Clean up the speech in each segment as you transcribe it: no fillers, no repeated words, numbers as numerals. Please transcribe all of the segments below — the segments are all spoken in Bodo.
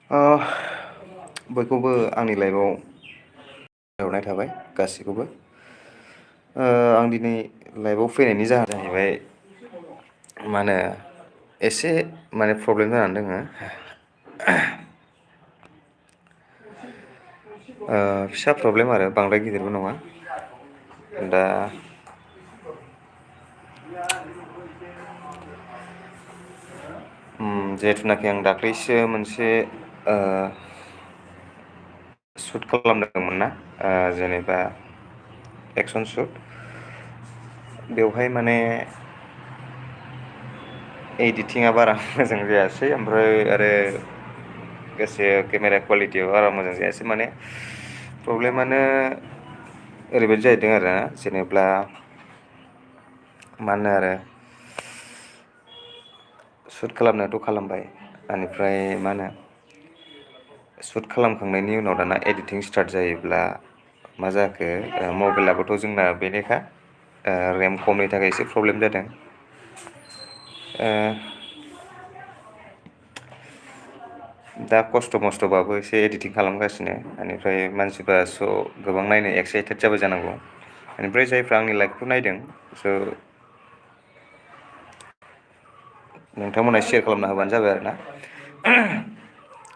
बयखौबो आंनि लाइफआव हरनाय थाबाय गासैखौबो। आं दिनै लाइफआव फैनायनि जाहोना जाहैबाय मा होनो एसे माने प्रब्लेम जानानै दोङो। फिसा प्रब्लेम आरो बांद्राय गिदिरबो नङा। दा जिहेथुनाखि आं दाख्लैसो मोनसे सुट खालामदोंमोन ना जेनेबा एक्सन सुट बेवहाय माने एडिटिंआ बारा मोजां जायासै ओमफ्राय आरो लोगोसे केमेरा कुवालिटियाव बारा मोजां जायासै माने प्रब्लेमानो ओरैबायदि जाहैदों आरो जेनेब्ला मा होनो आरो सुट खालामनायाथ' खालामबाय बेनिफ्राय मा होनो सुट खालामखांनायनि उनाव दाना एडिटिं स्टार्ट जायोब्ला मा जाखो मबाइलाबोथ' जोंना बेनोखा रेम खमनि थाखाय एसे प्रब्लेम जादों। दा खस्थ' मस्थ'बाबो एसे एडिटिं खालामगासिनो बेनिफ्राय मानसिफ्रा स' गोबां नायनो एक्साइटेड जाबाय जानांगौ। बेनिफ्राय जायफ्रा आंनि लाइफखौ नायदों स' नोंथांमोना सेयार खालामना होबानो जाबाय आरो ना।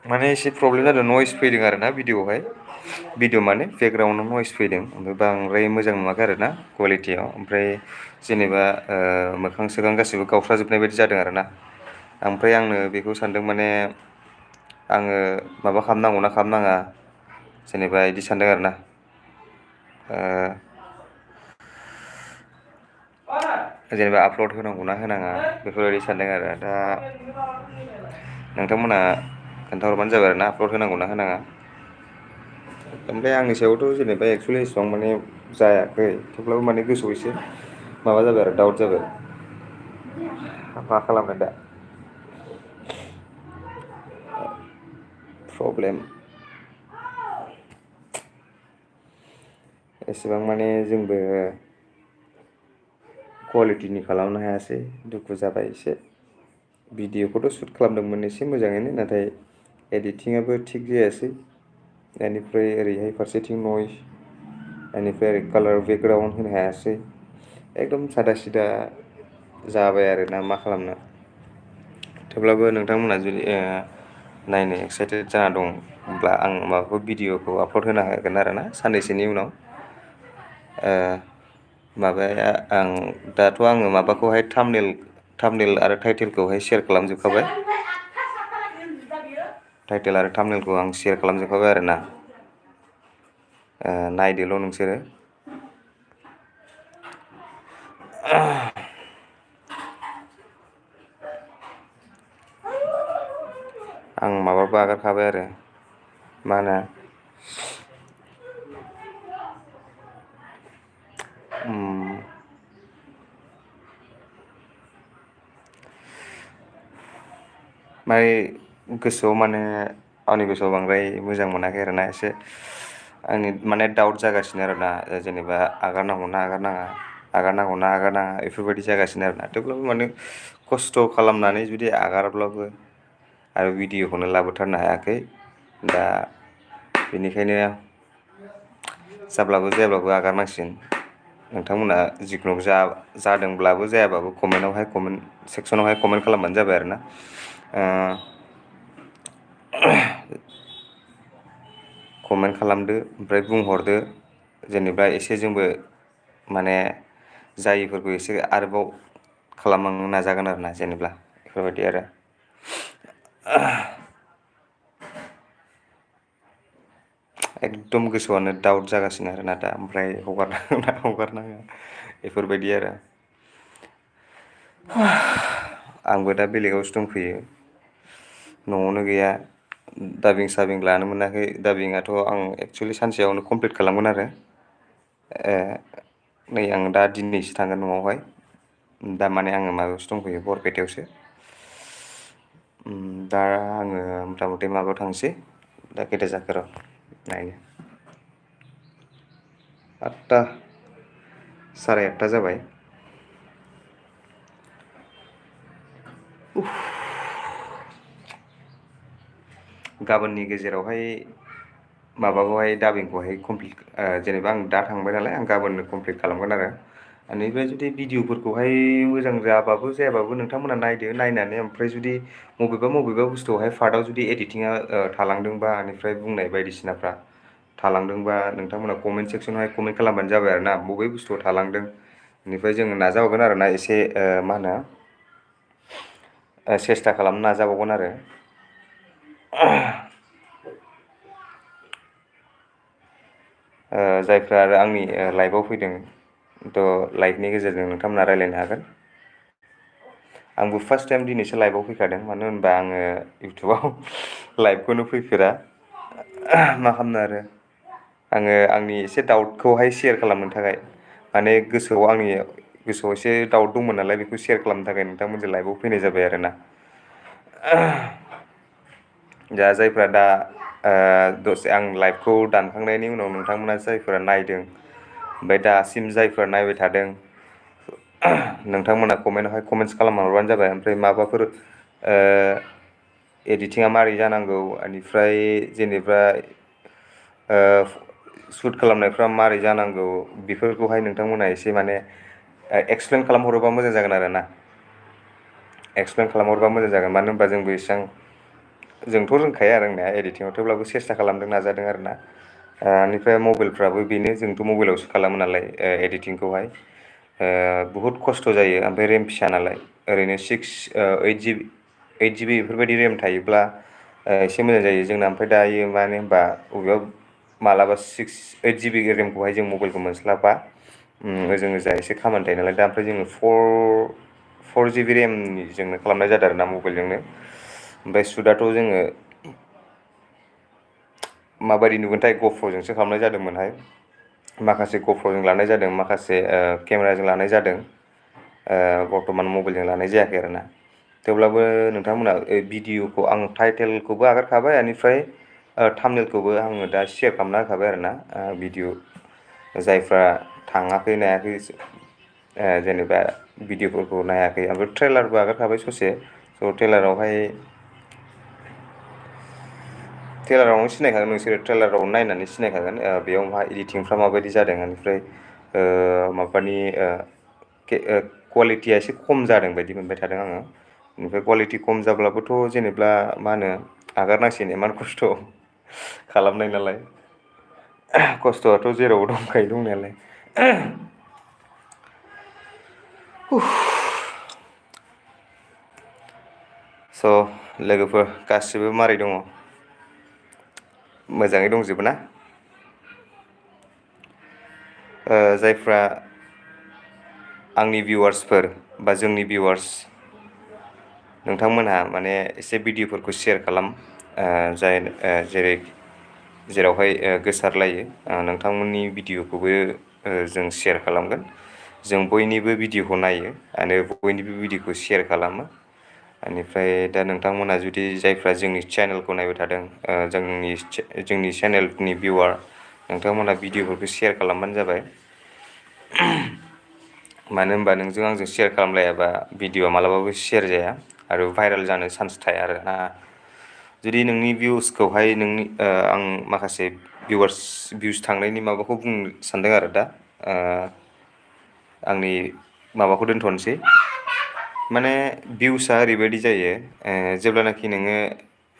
माने एसे प्रब्लेम जादों नयस फैदों आरो ना भिडिअ'आवहाय। भिडिअ' माने बेकग्राउन्डआव नयस फैदों ओमफ्राय बांद्राय मोजां नुवाखै आरो ना कुवालिटियाव ओमफ्राय जेनेबा मोखां सोखां गासैबो गावस्राजोबनाय बायदि जादों आरो ना। ओमफ्राय आंनो बेखौ सानदों माने आङो माबा खालामनांगौ ना खालामनाङा जेनेबा बिदि सानदों आरो ना। जेनेबा आपलड होनांगौना होनाङा बेफोरबायदि सानदों आरो दा नोंथांमोना खोन्थाहरबानो जाबाय आरो ना आपलड होनांगौ ना होनाङा। ओमफ्राय आंनि सायावथ' जेनेबा एक्सुवेलि एसेबां माने जायाखै थेवब्लाबो माने गोसोआव एसे माबा जाबाय आरो दाउट जाबाय मा खालामनो दा। प्रब्लेम एसेबां माने जोंबो कुवालिटिनि खालामनो हायासै दुखु जाबाय एसे। भिडिअ'खौथ' सुट खालामदोंमोन एसे मोजाङैनो नाथाय एडिटिंआबो थिग जायासै। बेनिफ्राय ओरैहाय फारसेथिं नयस बेनिफ्राय ओरै कालार बेकग्राउन्ड होनो हायासै एकदम सादा सिदा जाबाय आरो ना मा खालामनो। थेवब्लाबो नोंथांमोना जुदि नायनो एक्साइटेड जाना दं होमब्ला आं माबाखौ भिडिअ'खौ आपलड होनो हागोन आरो ना साननैसोनि उनाव। माबाया आं दाथ' आङो माबाखौहाय थामनेल आरो टाइटेलखौहाय सेयार खालामजोबखाबाय। टाइटेल आरो थामनेलखौ आं सेयार खालामजोबखाबाय आरो ना। नायदोल' नोंसोरो। आं माबाबो आगारखाबाय आरो मा होनो गोसोआव माने आंनि गोसोआव बांद्राय मोजां मोनाखै आरोना एसे आंनि माने डाउट जागासिनो आरोना जेनेबा आगारनांगौना आगारनाङा आगारनांगौना आगारनाङा बेफोरबायदि जागासिनो आरोना थेवब्लाबो माने खस्थ' खालामनानै जुदि आगारब्लाबो आरो भिडिअ'खौनो लाबोथारनो हायाखै दा बेनिखायनो जाब्लाबो जायाब्लाबो आगारनांसिगोन। नोंथांमोना जिखुनु जादोंब्लाबो जायाबाबो कमेन्ट सेक्सनावहाय कमेन्ट खालामबानो जाबाय आरो ना। कमेन्ट खालामदो ओमफ्राय बुंहरदो जेनेबा एसे जोंबो माने जायिफोरखौ एसे आरोबाव खालामलांनो नाजागोन आरो ना जेनेबा बेफोरबायदि आरो। एकदम गोसोआनो दाउट जागासिनो आरोना दा ओमफ्राय हगारनांगौ ना हगारनाङा बेफोरबायदि आरो। आंबो दा बेलेगावसो दंफैयो न'आवनो गैया। दाबिं साबिं लानो मोनाखै दाबिंआथ' आं एक्सुवेलि सानसेयावनो कमप्लिट खालामगोन आरो। नै आं दा दिनैसो थांगोन न'आवहाय। दा माने आङो माबायावसो दंफैयो बरपेटायावसो। दा आङो मथा मथि माबायाव थांसै दा खैथा जाखो र' नायनि 8ता साराय 8ता जाबाय। गाबोननि गेजेरावहाय माबाखौहाय दाबिंखौहाय कमप्लिट जेनेबा आं दा थांबाय नालाय आं गाबोननो कमप्लिट खालामगोन आरो बेनिफ्राय जुदि भिडिअफोरखौहाय मोजां जाबाबो जायाबाबो नोंथांमोना नायदो नायनानै ओमफ्राय जुदि बबेबा बुस्थुआवहाय फार्टआव जुदि एडिटिंआ थालांदोंबा बेनिफ्राय बुंनाय बायदिसिनाफ्रा थालांदोंबा नोंथांमोना कमेन्ट सेक्सनावहाय कमेन्ट खालामबानो जाबाय आरो ना बबे बुस्थुआव थालांदों बेनिफ्राय जोङो नाजाबावगोन आरो ना एसे मा होनो सेस्था खालामनो नाजाबावगोन आरो जायफ्रा आरो आंनि लाइभआव फैदों थ' लाइभनि गेजेरजों नोंथांमोना रायज्लायनो हागोन। आंबो फार्स्ट टाइम दिनैसो लाइभआव फैखादों मानो होनबा आङो इउटुबाव लाइभखौनो फैफेरा मा खालामनो आरो आङो आंनि एसे डाउटखौहाय सेयार खालामनो थाखाय माने आंनि गोसोआव एसे डाउट दंमोन नालाय बेखौ सेयार खालामनो थाखाय नोंथांमोनजों लाइभआव फैनाय जाबाय आरो ना दा जायफ्रा दा दसे आं लाइभखौ दानखांनायनि उनाव नोंथांमोना जायफोरा नायदों ओमफ्राय दासिम जायफोरा नायबाय थादों नोंथांमोना कमेन्टआवहाय कमेन्टस खालामना हरबानो जाबाय ओमफ्राय माबाफोर एडिटिंआ मारै जानांगौ बेनिफ्राय जेनेबा सुट खालामनायफ्रा मारै जानांगौ बेफोरखौहाय नोंथांमोना एसे माने एक्सप्लेन खालामहरोबा मोजां जागोन आरो ना एक्सप्लेन खालामहरबा मोजां जागोन मानो होनबा जोंबो जोंथ' रोंखाया रोंनाया एडिटिंआव थेवब्लाबो सेस्था खालामदों नाजादों आरो ना बेनिफ्राय मबाइलफ्राबो बेनो जोंथ' मबाइलावसो खालामो नालाय एडिटिंखौहाय बुहुद खस्थ' जायो ओमफ्राय रेम फिसा नालाय ओरैनो 8 जिबि बेफोरबायदि रेम थायोब्ला एसे मोजां जायो जोंना ओमफ्राय दायो मानो होनबा बबेबा मालाबा 8 जिबि रेमखौहाय जों मबाइलखौ मोनस्लाबा ओजों ओजा एसे खामानि थायो नालाय दा ओमफ्राय जोङो 4 जिबि रेमनिजोंनो खालामनाय जादों आरो ना मबाइलजोंनो ओमफ्राय सुटआथ' जोङो माबायदि नुगोनथाय गफ'जोंसो खालामनाय जादोंमोनहाय माखासे गफ'जों लानाय जादों माखासे केमेराजों लानाय जादों बर्थमान मबाइलजों लानाय जायाखै आरोना थेवब्लाबो नोंथांमोना भिडिअ'खौ आं टाइटेलखौबो आगारखाबाय बेनिफ्राय थामनेलखौबो आङो दा सेयार खालामना होखाबाय आरोना भिडिअ' जायफ्रा थाङाखै नायाखै जेनेबा भिडिअ'फोरखौ नायाखै ओमफ्राय ट्रेलारबो आगारखाबाय ससे स' ट्रेलारावनो सिनायखागोन नोंसोरो ट्रेलाराव नायनानै सिनायखागोन बेयाव मा इडिटिंफ्रा माबायदि जादों बेनिफ्राय माबानि कुवालिटिया एसे खम जादों बायदि मोनबाय थादों आङो बेनिफ्राय कुवालिटि खम जाब्लाबोथ' जेनेबा मा होनो आगारनांसिगोन इमान खस्थ' खालामनाय नालाय खस्थ'आथ' जेरावबो दंखायो दंनायालाय स' लोगोफोर गासिबो मारै दङ मोजाङै दंजोबो ना जायफ्रा आंनि भिउवार्सफोर बा जोंनि भिउवार्स नोंथांमोनहा माने एसे भिडिअ'फोरखौ सेयार खालाम जेरावहाय गोसारलायो नोंथांमोननि भिडिअ'खौबो जों सेयार खालामगोन जों बयनिबो भिडिअ'खौ नायो आरो बयनिबो भिडिअ'खौ सेयार खालामो बेनिफ्राय दा नोंथांमोना जुदि जायफ्रा जोंनि चेनेलखौ नायबाय थादों जोंनि चेनेलनि भिउवार नोंथांमोना भिडिअ'फोरखौ सेयार खालामबानो जाबाय मानो होनबा नोंजों आंजों सेयार खालामलायाबा भिडिअ'आ मालाबाबो सेयार जाया आरो भाइरेल जानो चान्स थाया आरोना जुदि नोंनि भिउसखौहाय आं माखासे भिउस थांनायनि माबाखौ बुंनो सानदों आरो दा आंनि माबाखौ दोनथ'नोसै माने भिउसआ ओरैबायदि जायो जेब्लानाखि नोङो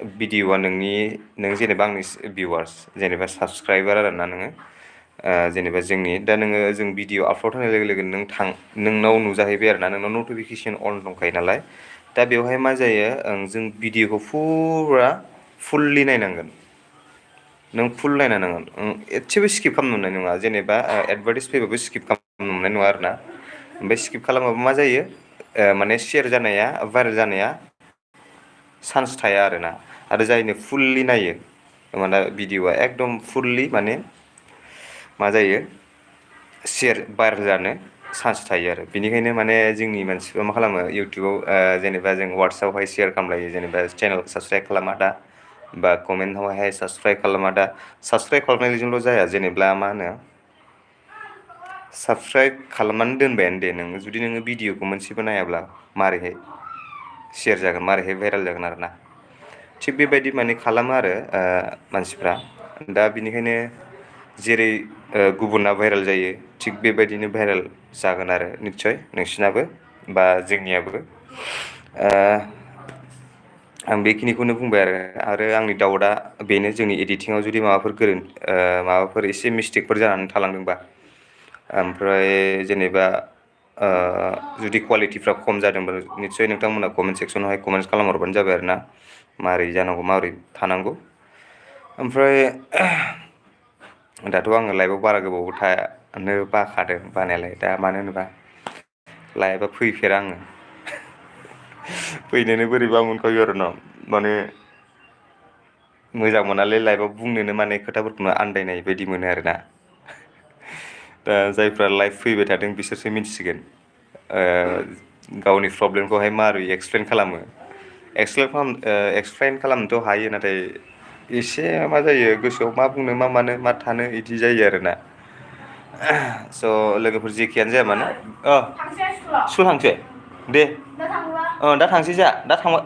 भिडिअ'आ नों जेनेबा आंनि भिउवार्स जेनेबा साबसक्राइबार आरोना नोङो जेनेबा दा नोङो जों भिडिअ आपल'ड होनाय लोगो लोगो नोंनाव नुजाहैबाय आरो ना नोंनाव नटिफिकेसन अन दंखायो नालाय दा बेवहाय मा जायो जों भिडिअ'खौ फुरा फुल्लि नायनांगोन नों फुल नायनो नांगोन एसेबो स्किप खालामनो मोननाय नङा जेनेबा एडभार्टाइस फैबाबो स्किप खालामनो मोननाय नङा आरोना ओमफ्राय स्किप खालामाबा मा जायो माने सेयार जानाया भाइरेल जानाया चान्स थाया आरोना आरो जायनो फुल्लि नायो माने भिडिअ'आ एकदम फुल्लि माने मा जायो सेयार भाइरेल जानो चान्स थायो आरो बेनिखायनो माने जोंनि मानसिफ्रा मा खालामो इउटुबाव जेनेबा जों वाट्सआपआवहाय सेयार खालामलायो जेनेबा चेनेल साबसक्राइब खालामा दा बा कमेन्टआवहाय साबसक्राइब खालामा दा साबसक्राइब खालामनायजोंल' जाया जेनेबा मा होनो साबसक्राइब खालामनानै दोनबायानो दे नोङो जुदि नोङो भिडिअ'खौ मोनसेबो नायाब्ला मारैहाय सेयार जागोन मारैहाय भाइरेल जागोन आरोना थिग बेबायदि माने खालामो आरो मानसिफ्रा दा बिनिखायनो जेरै गुबुना भाइरेल जायो थिग बेबायदिनो भाइरेल जागोन आरो निस्सय नोंसिनाबो बा जोंनियाबो आं बेखिनिखौनो बुंबाय आरो आंनि डाउटआ बेनो जोंनि एडिटिंआव जुदि माबाफोर एसे मिस्टेकफोर जानानै थालांदोंबा ओमफ्राय जेनेबा जुदि कुवालिटिफ्रा खम जादोंबा निस्सय नोंथांमोना कमेन्ट सेक्सनावहाय कमेन्ट खालामहरबानो जाबाय आरो ना माबोरै जानांगौ माबोरै थानांगौ ओमफ्राय दाथ' आङो लाइभआव बारा गोबावबो थानो बाखादों बानायालाय दा मानो होनोबा लाइभआ फैफेरा आङो फैनोनो बोरैबा मोनखायो आरो ना माने मोजां मोनालै लाइभआव बुंनोनो माने खोथाफोरखौनो आन्दायनाय बायदि मोनो आरोना दा जायफ्रा लाइभ फैबाय थादों बिसोरसो मिथिसिगोन गावनि प्रब्लेमखौहाय मारै एक्सप्लेन खालामो एक्सप्लेन खालामनोथ' हायो नाथाय एसे मा जायो गोसोआव मा बुंनो मा मानो मा थानो इदि जायो आरोना स' लोगोफोर जेखियानो जाया मानो स्कुल थांसै दे दा थांसै जोंहा दा थांबाय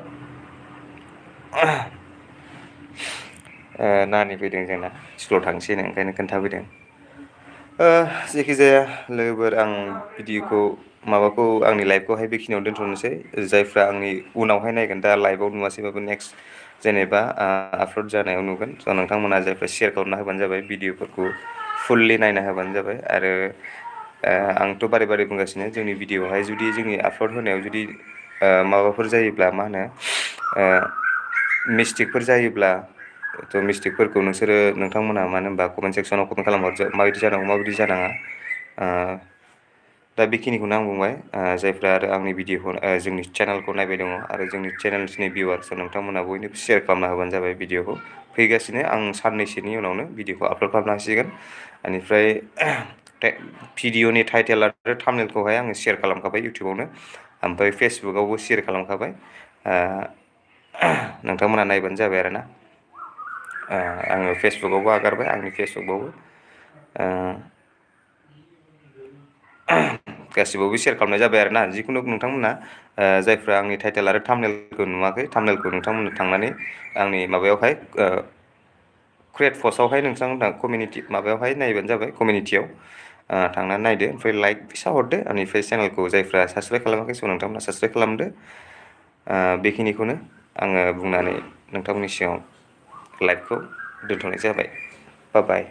नानि फैदों जोंना स्कुलाव थांसैनो ओंखायनो खोन्थाफैदों जेखिजाया लोगोफोर आं भिडिअखौ माबाखौ आंनि लाइभखौहाय बेखिनियाव दोन्थ'नोसै जायफ्रा आंनि उनावहाय नायगोन दा लाइभआव नुवासैबाबो नेक्स्ट जेनेबा आपल'ड जानायाव नुगोन स' नोंथांमोना जायफ्रा शेयार खालामना होबानो जाबाय भिडिअफोरखौ फुललि नायना होबानो जाबाय आरो आंथ' बारे बारे बुंगासिनो जोंनि भिडिअआवहाय जुदि जोंनि आपल'ड होनायाव जुदि माबाफोर जायोब्ला मा होनो मिस्टेकफोर जायोब्ला थ' मिस्टेकफोरखौ नोंथांमोना मानो होनबा कमेन्ट सेक्सनाव कमेन्ट खालामहर माबायदि जानांगौ माबायदि जानाङा दा बेखिनिखौनो आं बुंबाय जायफ्रा आरो आंनि भिडिअखौ जोंनि चेनेलखौ नायबाय दङ आरो जोंनि चेनेलनि भिउवार्स नोंथांमोना बयनोबो शेयार खालामना होबानो जाबाय भिडिअखौ फैगासिनो आं साननैसोनि उनावनो भिडिअखौ आपल'ड खालामनो हासिगोन बेनिफ्राय भिडिअनि टाइटेल आरो थाम्बनेलखौहाय आङो शेयार खालामखाबाय इउटुबावनो ओमफ्राय फेसबुकआवबो शेयार खालामखाबाय नोंथांमोना नायबानो जाबाय आरोना आङो फेसबुकआवबो आगारबाय आंनि फेसबुकआवबो गासिबावबो शेयार खालामनाय जाबाय आरो ना जिखुनु नोंथांमोना जायफ्रा आंनि टाइटेल आरो थाम्बनेलखौ नुवाखै थाम्बनेलखौ नोंथांमोना थांनानै आंनि माबायावहाय क्रियेट पस्टआवहाय नोंथांमोना कमिउनिटि माबायावहाय नायबानो जाबाय कमिउनिटियाव थांनानै नायदो ओमफ्राय लाइक फैसा हरदो बेनिफ्राय चेनेलखौ जायफ्रा साबसक्राइब खालामाखै स' नोंथांमोना साबसक्राइब खालामदो बेखिनिखौनो आङो बुंनानै नोंथांमोननि सिगाङाव लाइभखौ दोनथ'नाय जाबाय बाय